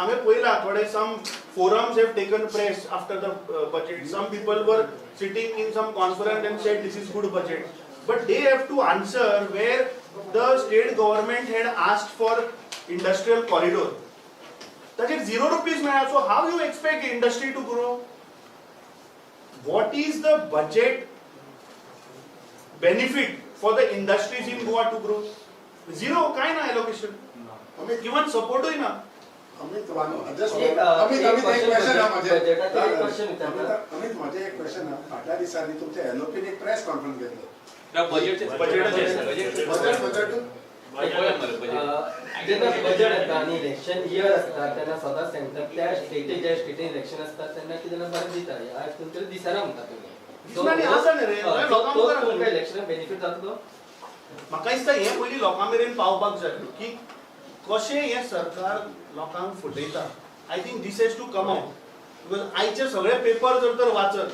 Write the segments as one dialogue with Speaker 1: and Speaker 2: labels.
Speaker 1: हांवें पळयलां थोडे, some forums have taken press after the budget, some people were sitting in some conference and said this is good budget, but they have to answer where the state government had asked for industrial corridor. ताचेर zero rupees मेळ्ळा. So how you expect industry to grow? What is the budget benefit for the industries in Goa to grow? Zero. काय ना allocation,
Speaker 2: Amit
Speaker 1: even सपोर्टूय ना.
Speaker 2: Amit, just
Speaker 3: एक,
Speaker 2: अमित,
Speaker 3: एक
Speaker 2: अमित, एक
Speaker 3: question.
Speaker 2: Question हा म्हजें.
Speaker 3: बजेटाचेर एक question विचारता.
Speaker 2: अमित, म्हजें एक क्वेश्चन हा. फाटल्या दिसांनी तुमच्या एलओपीन एक प्रेस कॉन्फरन्स घेतलो.
Speaker 4: बजेट.
Speaker 1: बजेटाचेर.
Speaker 2: Budget, budget.
Speaker 3: जेन्ना बजेट येता आनी इलेक्शन इयर आसता, तेन्ना सदांच सांगता, त्या स्टेटी, ज्या स्टेटीन इलेक्शन आसता तेन्ना कितें ना बरें दिता. ह्या हितून तरी दिसना म्हणटा तुमी.
Speaker 1: दिसना न्ही, आसा न्ही रे. लोकां मुखार आसा.
Speaker 3: तुमकां इलेक्शनाक बेनिफीट जातलो?
Speaker 1: म्हाका दिसता हें पयलीं लोकां मेरेन पावपाक जाय की कशें हें सरकार लोकांक फटयता. I think this has to come out because आयचे सगळे पेपर जर तर वाचत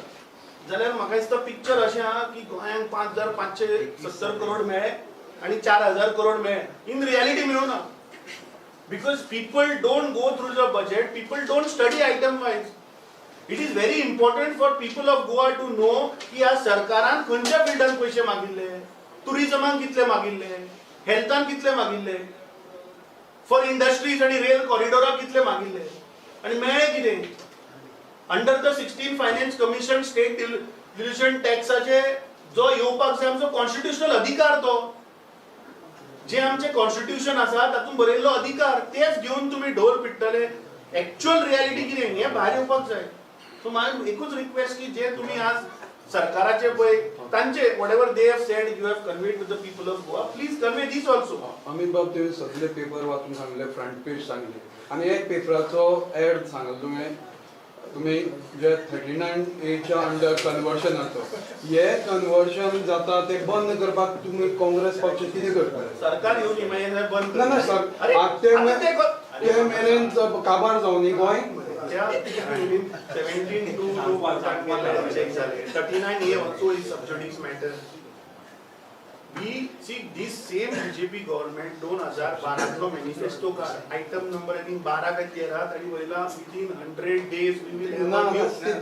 Speaker 1: जाल्यार म्हाका दिसता पिक्चर अशें आहा की गोंयांक 5570 करोड मेळ्ळे आनी 4000 करोड मेळ्ळे. इन रियालिटी मेळूना because people don't go through the budget, people don't study item wise. It is very important for people of Goa to know की ह्या सरकारान खंयच्या फिल्डान पयशे मागिल्ले, टुरिजमाक कितले मागिल्ले, हेल्थान कितले मागिल्ले, फॉर इंडस्ट्रीज आनी रेल कॉरिडोराक कितले मागिल्ले आनी मेळ्ळे कितें. Under the 16 Finance Commission, state devolution टॅक्साचे जो येवपाक जाय, आमचो कॉन्स्टिट्युशनल अधिकार, तो जे आमचे कॉन्स्टिट्युशन आसा तातूंत बरयल्लो अधिकार, तेच घेवन तुमी ढोल पिडटले. एक्च्युअल रियालिटी कितें हें भायर येवपाक जाय. सो म्हाका एकूच रिक्वेस्ट की जे तुमी आज सरकाराचे पळय तांचे, whatever they have said, you have conveyed to the people of Goa, please convey this also.
Speaker 5: Amit बाब, तुवें सगळे पेपर वाचून सांगले, फ्रंट पेज सांगले आनी एक पेपराचो एड सांगलो तुवें. तुमी जे 39 एच्या अंडर कन्वर्शनाचो, हे कन्वर्शन जाता ते बंद करपाक तुमी काँग्रेस पक्ष कितें करतले?
Speaker 1: सरकार येवन मागीर बंद.
Speaker 5: ना ना सर.
Speaker 1: अरे,
Speaker 5: ते
Speaker 1: आतां ते
Speaker 5: ते मेरेन काबार जावनी गोंय.
Speaker 1: 17(2) चेक जाले, 39A also is sub judice matter. We see this same BJP government, 2012तलो manifesto काड, आयटम नंबर I think 12 काय 13, ताणी वयला within 100 days we will
Speaker 5: ना ना,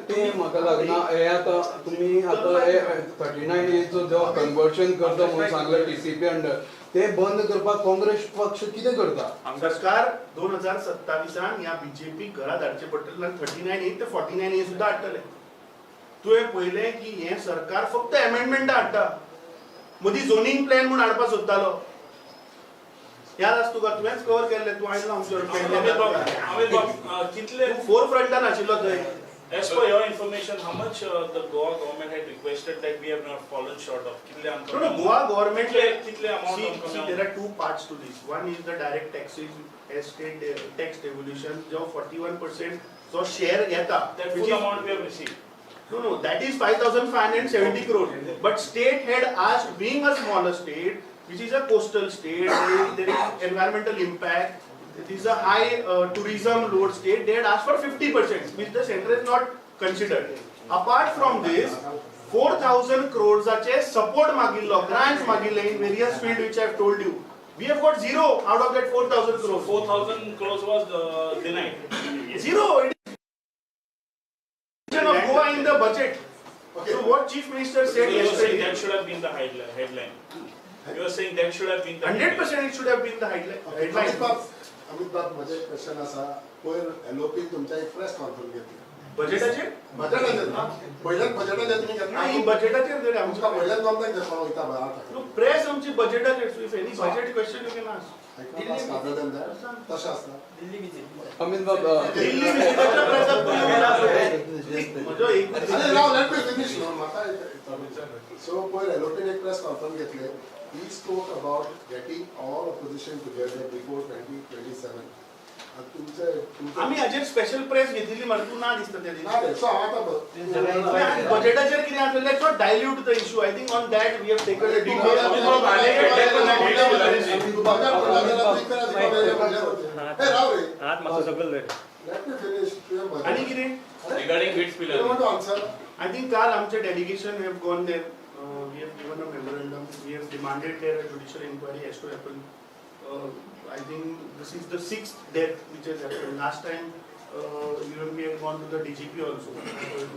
Speaker 5: ते म्हाका लागना. हे आतां तुमी आतां हे 39 एचो जो कन्वर्शन करता म्हणून सांगला टीसीपी अंडर, ते बंद करपाक काँग्रेस पक्ष कितें करता?
Speaker 1: सरकार 2027 ह्या बीजेपी घरा धाडचे पडटले. 39 ए ते 49 ए सुद्दां हाडटले. तुवें पळयलें की हें सरकार फक्त एमेंडमेंटां हाडटा. मदीं झोनींग प्लॅन म्हूण हाडपाक सोदतालो, याद आसा तुका? तुवेंच कवर केल्लें, तूं आयलो
Speaker 6: अमित बाब,
Speaker 1: आमच्या
Speaker 6: अमित बाब, कितले
Speaker 1: तूं फोर फ्रंटान आशिल्लो थंय.
Speaker 6: As per your information, how much the Goa government had requested that we have not fallen short of? कितले आमकां
Speaker 1: No, Goa government.
Speaker 6: कितले amount
Speaker 1: See,
Speaker 6: आमकां
Speaker 1: see,
Speaker 6: मेळ्ळा?
Speaker 1: There are two parts to this. One is the direct taxes as state tax devolution, जो 41% जो share येता.
Speaker 6: That
Speaker 1: which
Speaker 6: full
Speaker 1: is
Speaker 6: amount we have received.
Speaker 1: No, that is 5,570 crore. But state had asked, being a smaller state, which is a coastal state, there is environmental impact, it is a high tourism load state, they had asked for 50%, which the center has not considered. Apart from this, 4,000 crores चे support मागिल्लो, grants मागिल्ले in various field which I have told you. We have got zero out of that 4,000
Speaker 6: So
Speaker 1: crores.
Speaker 6: 4,000 crores was denied.
Speaker 1: Zero. It is of Goa in the budget.
Speaker 2: Okay.
Speaker 1: So what Chief Minister
Speaker 6: So
Speaker 1: said
Speaker 6: you are saying
Speaker 1: yesterday,
Speaker 6: that should have been the headline. Headline. You are saying that should have been the
Speaker 1: 100% it should have been the headline.
Speaker 2: Amit
Speaker 1: Headline.
Speaker 2: बाब, अमित बाब, म्हजें एक question आसा. पयर एलओपीन तुमच्या एक press conference घेतली.
Speaker 1: बजेटाचेर?
Speaker 2: बजेटाचेर, पयल्यान बजेटाचेर तुमी घेतला.
Speaker 1: नाही, बजेटाचेर तरी
Speaker 2: तुमकां
Speaker 1: आमच्या
Speaker 2: वयल्यान जमता कितें कोण वयता पळय आतां.
Speaker 1: नो, प्रेस आमची बजेटाचेर. So if any budget question, you can ask.
Speaker 2: I can't ask other than that. तशें आसता.
Speaker 3: दिल्ली विजीट.
Speaker 5: अमित बाब,
Speaker 1: दिल्ली विजिटाच्या प्रेसाक तूं येवन म्हजो एक
Speaker 2: अरे राव, let me finish न्हू. म्हाका सो पयर एलओपीन एक प्रेस कॉन्फरन्स घेतले. He spoke about getting all opposition together before 2027. तुमचे तुमचे
Speaker 1: आमी हाजेर स्पेशल प्रेस घेतिल्ली मरे, तूं ना दिसता त्या
Speaker 2: ना
Speaker 1: दिसा.
Speaker 2: रे, सो हांव आतां
Speaker 1: बजेटाचेर कितें आसलें, let's not dilute the issue. I think on that we have taken a detail.
Speaker 2: तू बजेट पडला जाल्यार तूं इतल्या हे राव रे.
Speaker 7: हात मातसो सकयल धर.
Speaker 2: Let me finish.
Speaker 1: आनी कितें?
Speaker 4: Regarding BITS
Speaker 2: You want to answer?
Speaker 1: I think काल आमचे delegation have gone there. We have given a memorandum. We have demanded there a judicial inquiry has to happen. I think this is the sixth death which has happen. Last time even we had gone to the DGP also.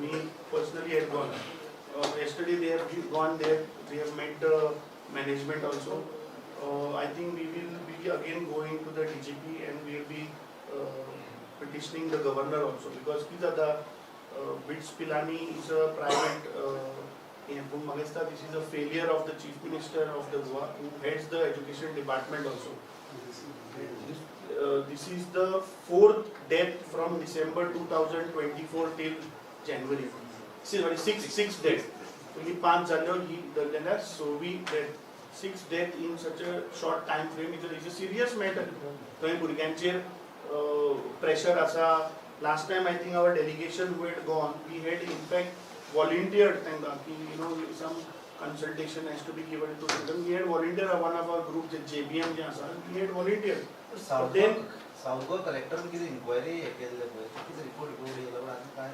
Speaker 1: Me personally had gone. Yesterday they have gone there, they have met the management also. I think we will be again going to the DGP and we will be petitioning the governor also, because कितें जाता, BITS Pilani is a private हें, पूण म्हाका दिसता this is a failure of the chief minister of the Goa who heads the education department also. This is the fourth death from December 2024 till January. Sorry, six death. पयलीं पांच जाल्यो, ही जाल्यार सवी death. Six death in such a short time frame is a serious matter. थंय भुरग्यांचेर pressure आसा. Last time I think our delegation who had gone, we had in fact volunteered तांकां की some consultation has to be given to them. We had volunteer one of our group, J JBM जे आसा, we had volunteer. Then
Speaker 7: South Goa कलेक्टरान कितें enquiry हे केल्ले पळय, कितें report report येयला पण आनी काय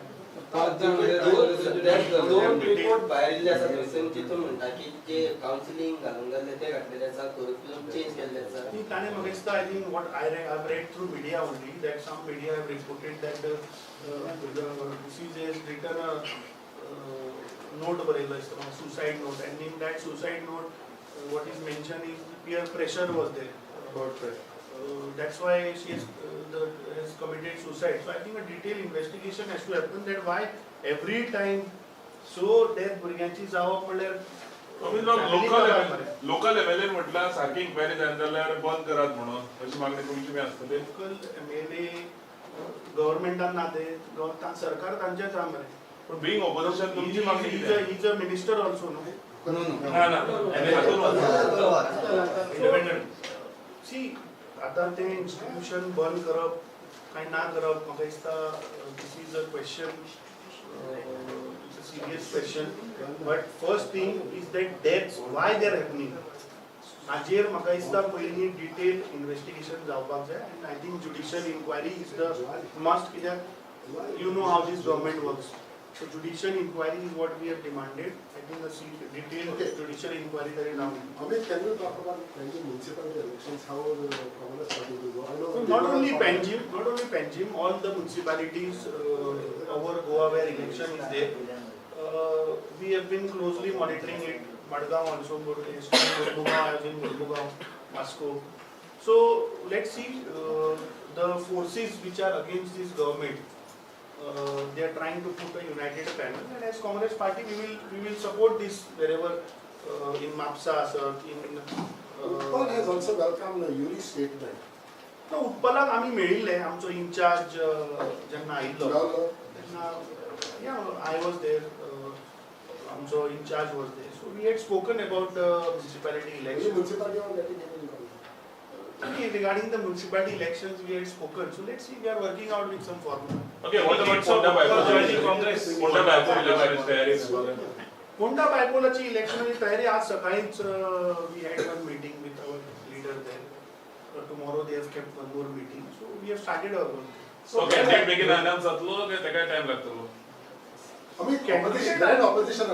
Speaker 5: पांच जाण डेथ जाले.
Speaker 3: दोन रिपोर्ट भायर येयल्ले आसा थंयसून, तितून म्हणटा की जे कावन्सिलींग घालूंक जाल्ले ते घातलेले आसा, करिक्युलम चेंज केल्ले आसा.
Speaker 1: ताणें म्हाका दिसता, I think what I have read through media only, that some media have reported that the deceased has written a note बरयलो आसता, suicide note, and in that suicide note what is mention is peer pressure was there. That's why she has committed suicide. So I think a detailed investigation has to happen that why every time so death भुरग्यांची जावप म्हणल्यार
Speaker 8: local local MLA म्हटल्यार सारकी enquiry जायना जाल्यार बंद करात म्हणून अशी मागणी तुमची बी आसतली.
Speaker 1: लोकल एमएलए गव्हर्मेंटान ना, ते सरकार तांचेच आहा मरे.
Speaker 8: पण बिंग ऑपोजिशन तुमची मागणी कितें?
Speaker 1: Is a minister also न्हू.
Speaker 5: No no.
Speaker 8: ना ना,
Speaker 6: Independent.
Speaker 1: सी, आतां तें इन्स्टिट्यूशन बंद करप काय ना करप, म्हाका दिसता this is a question, it's a serious question. But first thing is that deaths why they are happening, हाजेर म्हाका दिसता पयलीं डिटेल इन्वेस्टिगेशन जावपाक जाय. And I think judicial inquiry is the must, कित्याक you know how this government works. So judicial inquiry is what we have demanded. I think a detailed judicial inquiry तरी जावंक.
Speaker 2: Amit, can you talk about Panjim municipality elections, how the Congress party will go? I know
Speaker 1: Not only Panjim, not only Panjim, all the municipalities over Goa where election is there, we have been closely monitoring it. Madgaon also, Murmugao, I was in Murmugao, Vasco. So let's see the forces which are against this government. They are trying to put a united panel, and as Congress party, we will support this wherever in Mapsa, sir, in.
Speaker 2: Utpal has also welcomed the Yuri statement.
Speaker 1: ना, उत्पलाक आमी मेळिल्ले, आमचो in-charge जेन्ना आयिल्लो
Speaker 2: मेळ्ळो?
Speaker 1: तेन्ना, yeah, I was there, आमचो incharge was there, so we had spoken about the municipality election.
Speaker 2: Municipality are getting any information?
Speaker 1: Regarding the municipality elections we had spoken, so let's see, we are working out with some formula.
Speaker 8: Okay, what about Ponda bypoll?
Speaker 6: Joining Congress.
Speaker 8: Ponda bypoll election तयारी?
Speaker 1: Ponda बायपोलाची इलेक्शनाची तयारी आज सकाळीच we had one meeting with our leader there. Tomorrow they have kept one more meeting, so we have started our work.
Speaker 8: So candidate बेगीन announce जातलो काय तेका time लागतलो?
Speaker 2: Amit, opposition, grand opposition.